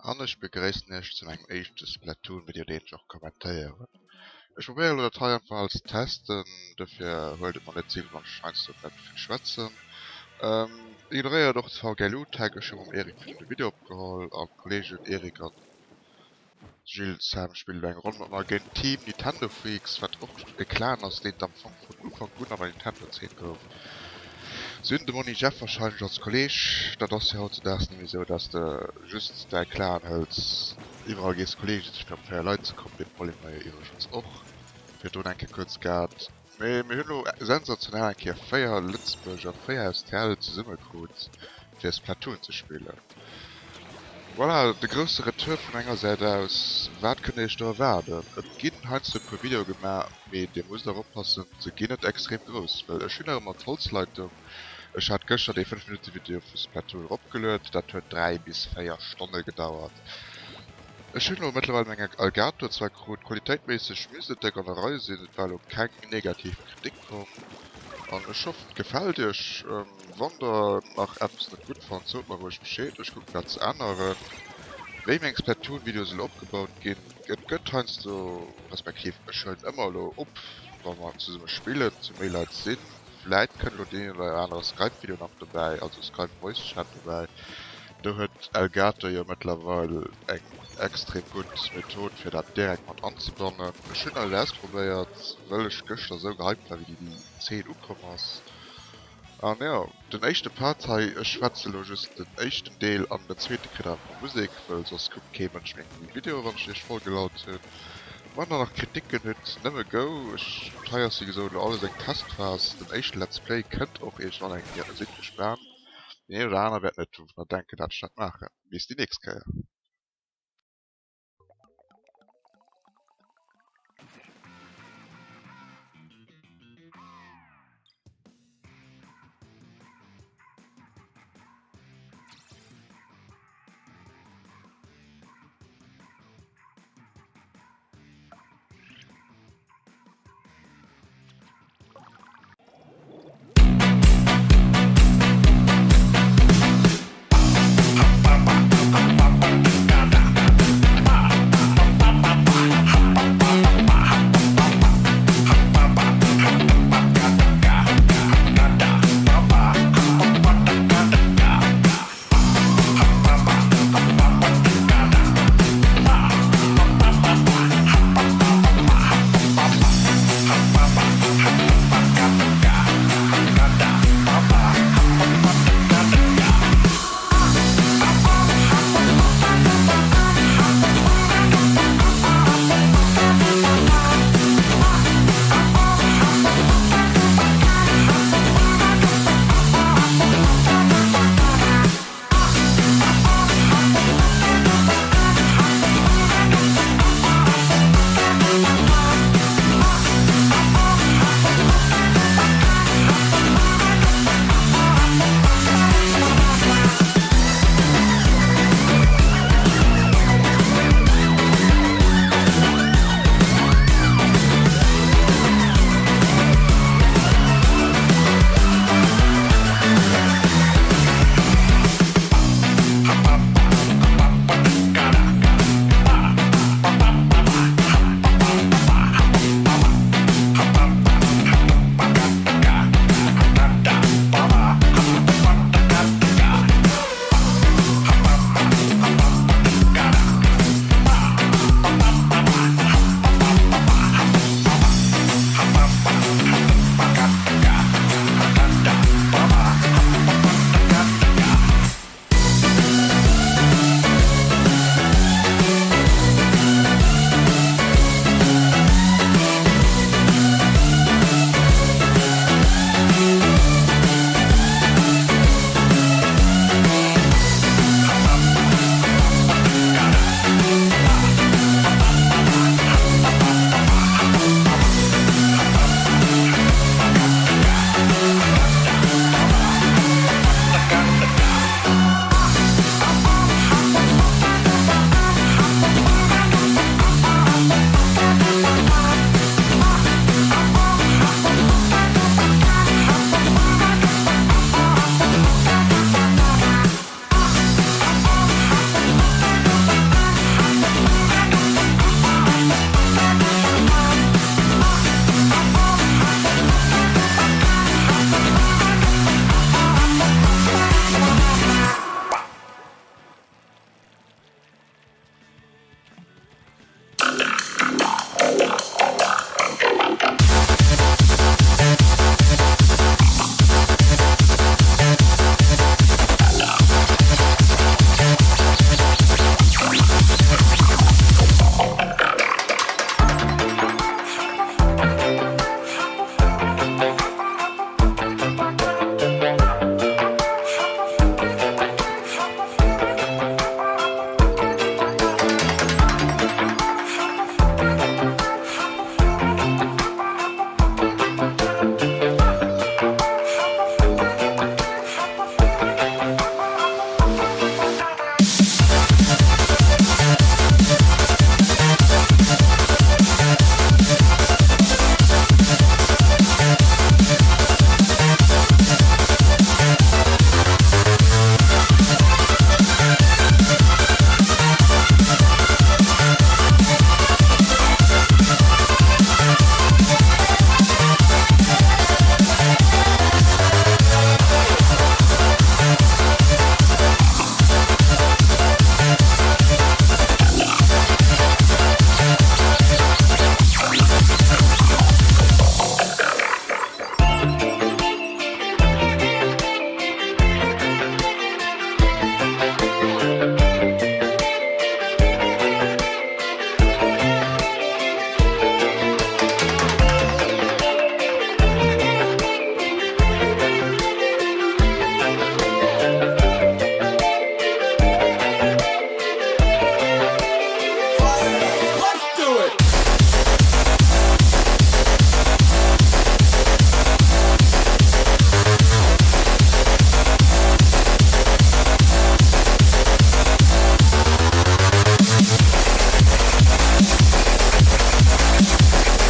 An ech begréissen iech zu mengem éischte Splatoon Video deen ech och kommentéieren. Ech probéieren elo dat hei einfach als testen, dofir huelt et mer net ze iwwel wann ech heiansdo net vill schwätzen. Ignoréiert och d'VGLU Tag, ech hu mam Eric virun de Video opgeholl an d'Kollegen Eric an Gilles, Sam spillt elo eng Ronn mat mer géint Team Nintendo Freaks, wat och e Clan ass, deen et am Fong vun Ufank un an der Nintendo-Zeen gouf. Se hunn de Monni Jeff warscheinlech als Kolleeg. Dat ass jo hautzedaags net méi esou, dass de just däi Clan hëls, iwwerall gees Kolleege sichen, fir op 4 Leit ze kommen. Dee Problem hu mer jo iwwregens och virdrun eng Kéier kuerz gehat. Mee mir hunn elo sensationell eng Kéier 4 Lëtzebuerger, 4 STL zesummekrut, fir Splatoon ze spillen. Voilà, de grousse Retour vun enger Säit aus. Wat kënnt Dir Iech do erwaarden? Et ginn heiansdo e puer Videoe gemaach, mee Dir musst awer oppassen, se ginn net extrem grouss, well ech hunn nach ëmmer d'Holzleitung. Ech hat gëschter dee 5 Minutte Video vu Splatoon eropgeluet, dat huet 3 bis 4 Stonne gedauert. Ech hunn elo mëttlerweil meng Elgato zwar krut, qualitéitméisseg misst et déck an der Rei sinn, et war elo keng negativ Kritik komm an ech hoffen et gefält Iech. Wann der nach eppes net gutt fannt, sot mer roueg Bescheed, ech kucken dat ze änneren. Wéi meng Splatoon Videoen elo opgebaut ginn, et gëtt heiansdo, respektiv ech huelen ëmmer elo op wa mer zesumme spillen, zu méi Leit sinn. Vläit kënnt elo deen oder anere Skype Video nach dobäi, also Skype Voice Chat dobäi. Do huet Elgato jo mëttlerweil eng extrem gutt Method fir dat direkt mat anzebannen. Ech hunn dat elo ausprobéiert, wëll ech gëschter esou gehypt war wéi déi Zeen ukomm ass. An jo, den éischte Part hei, ech schwätze lo just den éischten Deel an den zweete kritt awer mat Musek, wëll soss kuckt kee Mënsch meng Videoe wann ech iech voll gelaut hunn. Wann der nach Kriticken hutt, nëmme go. Ech, hei ass wéi gesot elo alles eng Testphas, den éischte Let's Play kënnt och iergendwann eng Kéier, sidd gespaant. Deen een oder aner wäert net dovunner denken dat ech dat maachen. Bis déi nächst Kéier.